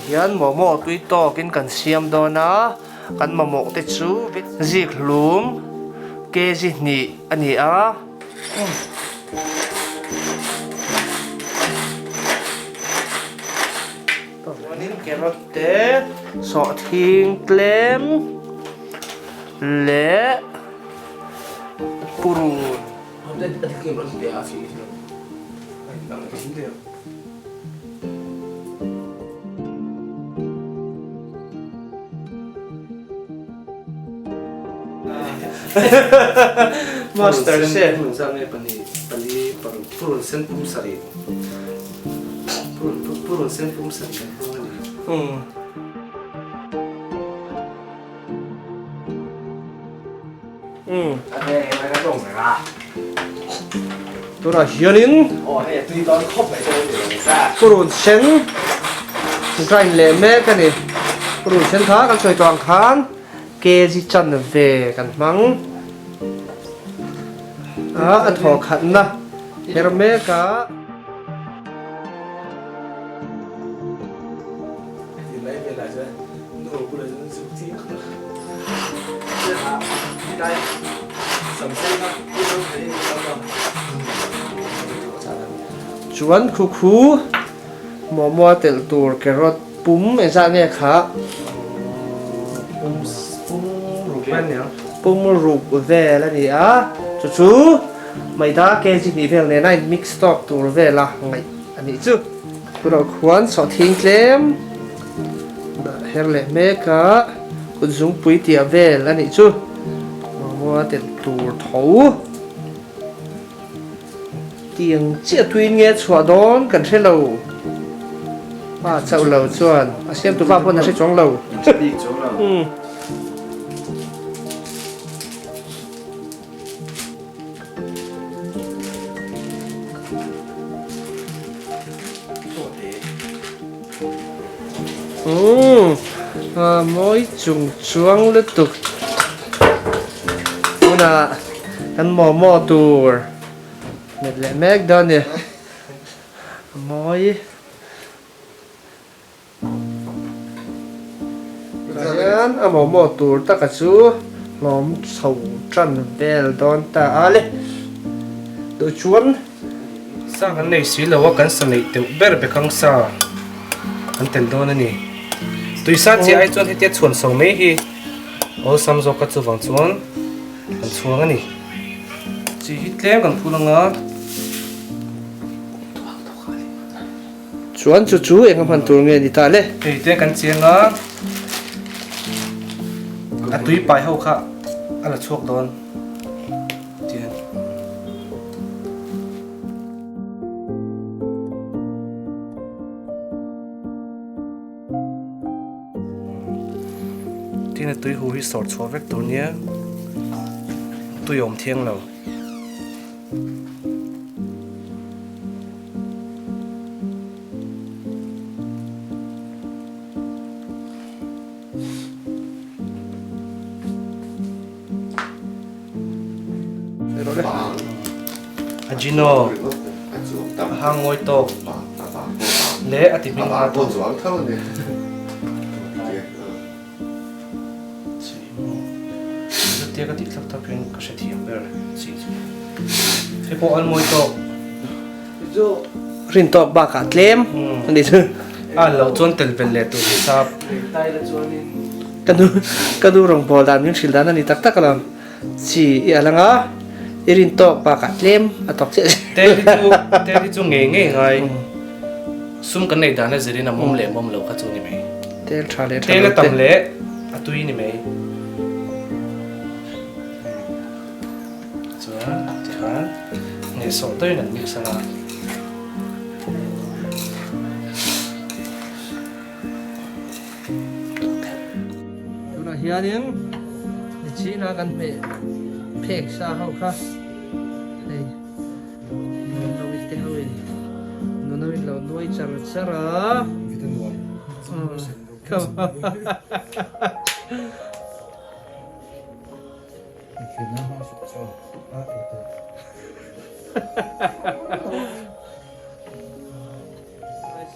Hian momo tui tawkin kan siam dawn a, kan mamawh te chu zik hlum kg hnih a ni a. Chuanin carrot te sawhthing tlem leh purun. Master Chef. Tunah hianin purun sen grind leh mek a ni. Purun sen kha kan sawi tawh ang khan kg chanve kan hmang a, a thaw khatna her mek a. Chuan khu khu momo a telh tur carrot pum engzah nge kha pum ruk vel a ni a chu chu maida kg hnih vel nena in mix tawk tur vela ngaih a nih chu. Tunah khuan sawhthing tlem dah her leh mek a, kut zungpui tih a vel a nih chu. Momo a telh tur tho. Tiang chiah tuin nge chhuah dawn kan hre lo. Pa chauh lo chuan a siamtu pa pawn a hre chuang lo. Umm a mawi chung chuang lutuk tunah kan momo tur met leh mek dawn a ni a mawi. Tah hian a momo tur taka chu hlawm chho tan vel dawn ta a le. Duh chuan Sa kan nei si lo a, kan sa neih deuh ber bekang sa kan tel dawn a ni. Tuisa chiah ai chuan hetia chhuan so mai hi awlsam zawk a chuvang chuan kan chhuang a ni. Chi hi tlem kan phul anga. Chuan chu chu eng a hman tur nge ni ta le? Hei te kan chiang a, a tui pai ho kha a la chhuak dawn tian. Tin a tui hu hi sawr chhuah vek tur nia, tui awm thiang lo. Ajino a hang ngawi tawk leh a ti hming a tawk. Chutia ka tih thlak thakin ka hre thiam ber chi chu. Hei pawh an mawi tawk. Rin tawk bakah tlem a ni chu. A an loh chuan tel belh leh tur hisap. Ka nu ka nu rawngbâwl dan min hrilh dan a ni tak tak alawm. Chi i al anga i rin tawk bakah tlem a tawk chiah chiah. Tel hi chu tel hi chu ngei ngei ngai. Sum kan neih dan a zirin a mawm leh mawm lo kha chu ni mai. Tel tha leh tha Tel lo a tam te. leh a tui ni mai. Chuan tikhan hnehsawh deuhin an mix anga. Tunah hianin nichina kan hmeh phek sa ho kha hei Nunoin te ho in Nunoin lo nuai char char a.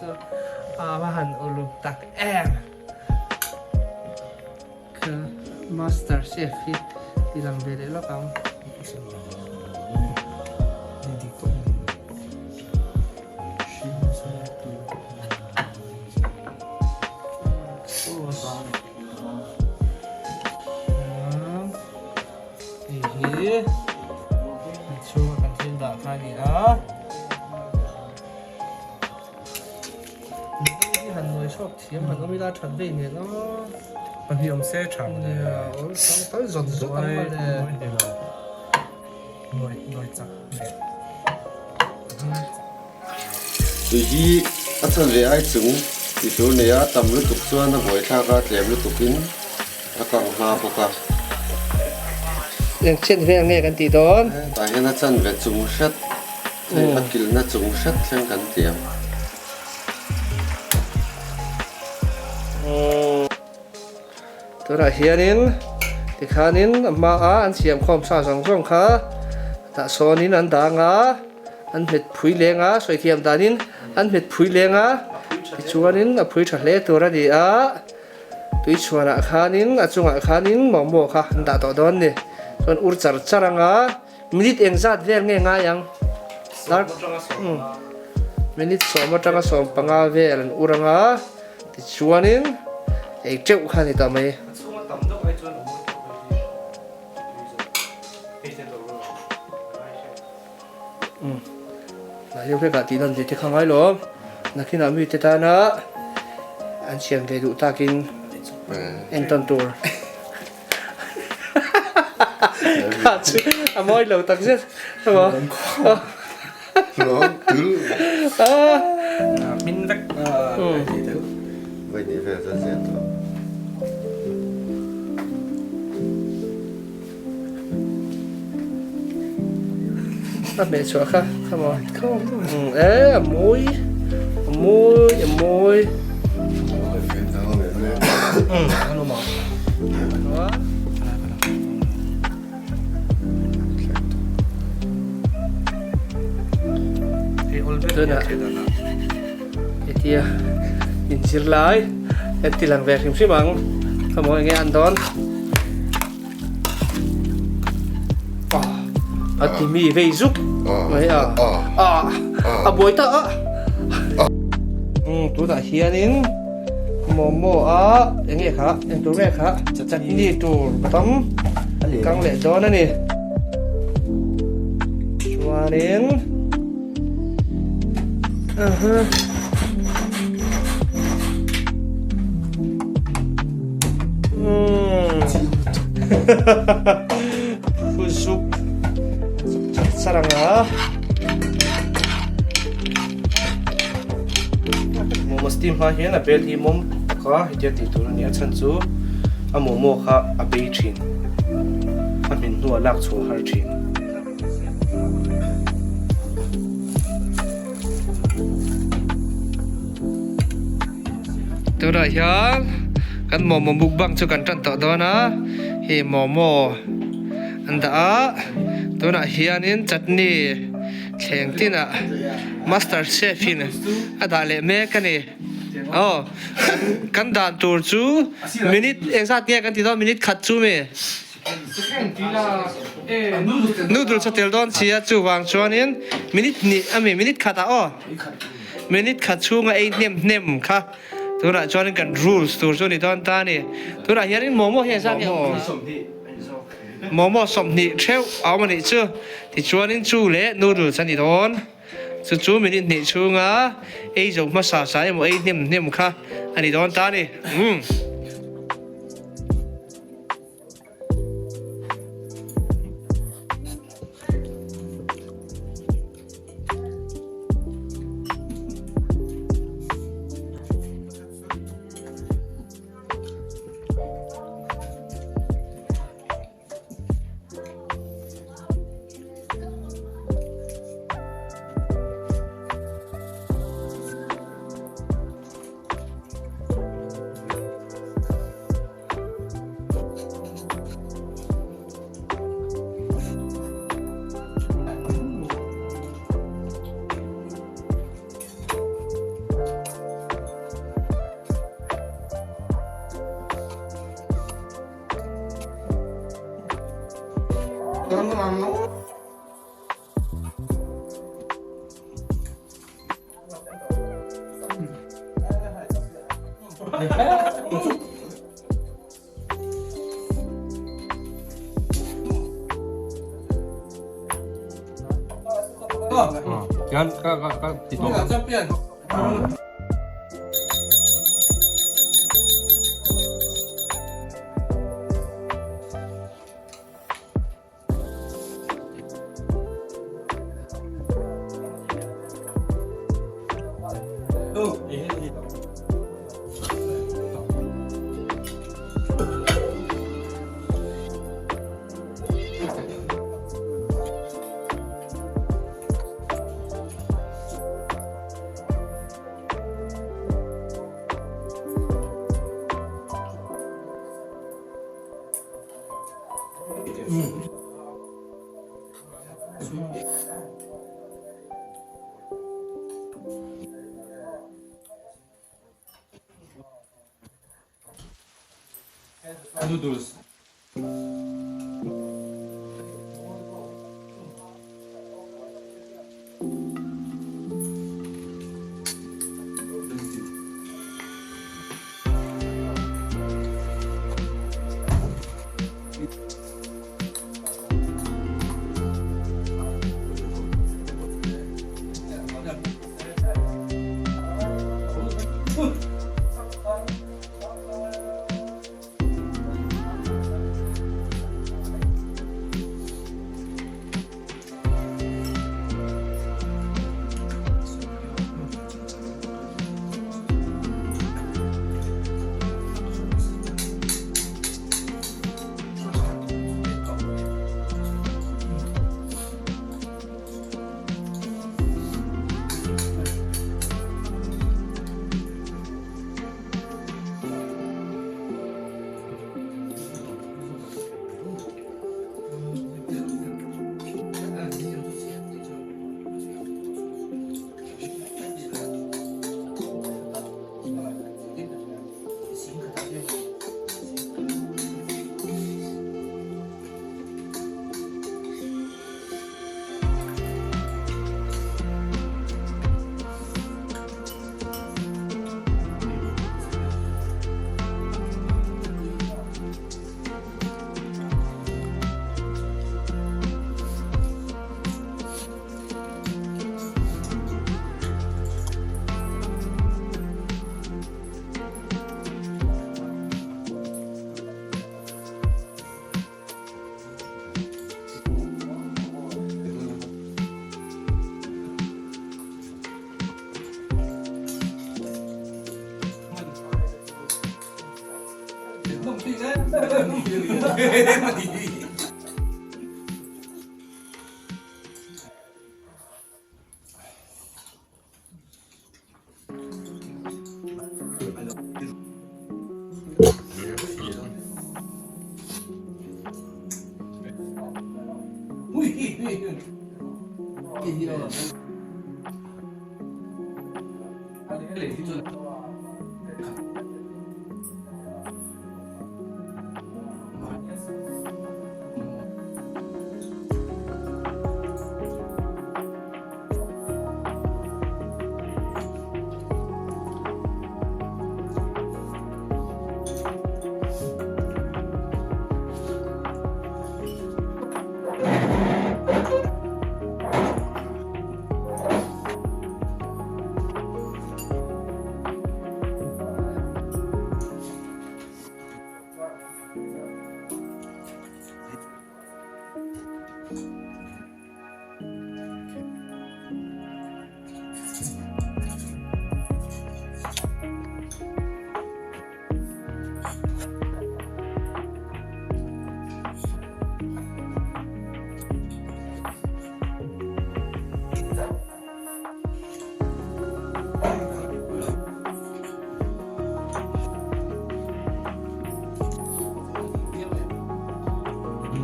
chu a va han uluk tak em. Ka master chef hi ti lang ve leh lawk ang. Hei hi a chhunga kan thil dah kha a ni a. Mizo hi han nawi chhuak thiam han awm ila that vei hmel a. Pahnih awm se tha mawle. Nia awlsam tal zawt zawt ang mawle. Nawi ni lo. Nawi nawi chak leh. Tui hi a chan ve ai chung tih tur nei a, tam lutuk chuan a buaithlak a, tlem lutukin a kang hma bawk a. Eng chen vel nge kan tih dawn? Tah hian a chan ve chung hret, hei a kilhna chung hret thleng kan ti ang. Tunah hianin tikhanin a hmaa an siam khawm sa zawng zawng kha tah sawnin an dang a, an hmet phui leng a, sawi thiam danin an hmet phui leng a, tichuanin a phui tha hle tur a ni a, tui chhuanah khanin a chungah khanin momo kha an dah tawh dawn a ni. Chuan ur char char anga minute engzat vel nge ngai ang? Minute sawm atanga 15 vel an ur anga tichuanin ei teuh kha a ni tawh mai. Mahni vekah tih lan ve te kha ngai lo. Nakinah mite tana an siam ve duh takin entawn tur. Kha chu a mawi lo tak zet emaw. Min vek Vai ni vel zan zel tawh. A hmeh chhuah kha kha maw e a mawi a mawi a mawi. Tunah hetia inzir lai kan ti lang ve hrim hrim ang kha maw enge an dawn. A ti mi vei zuk mai a a buai ta a tunah hianin momo a enge kha eng tur nge kha chutney tur tam kang leh dawn a ni chuanin Phuzuk char ang a. Momo steam hma hian a bel hi mawm taka hetia tih tur a ni a chhan chu a momo kha a bei thin a hmin hnuah lak chhuah har thin. Tunah hian kan momo mukbang chu kan tan tawh dawn a, hei momo an dah a, tunah hianin chutney thleng tinah master chef in a dah leh mek a ni. Aw kan dan tur chu minute engzat nge kan ti dawn minute khat chu mi? Noodles a tel dawn si a chuvang chuanin minute hnih a mi minute khatah aw minute khat chhunga ei hnem hnem kha tunah chuanin kan rules tur chu a ni dawn ta a ni tunah hianin momo hi engzat nge awm momo 20 theuh a awm a nih chu tichuanin chu leh noodles a ni dawn chu chu minute hnih chhunga ei zo hmasa sa emaw ei hnem hnem kha a ni dawn ta a ni umm. Tian ka ka ka ti tawh. Noodles.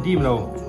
Dim lo.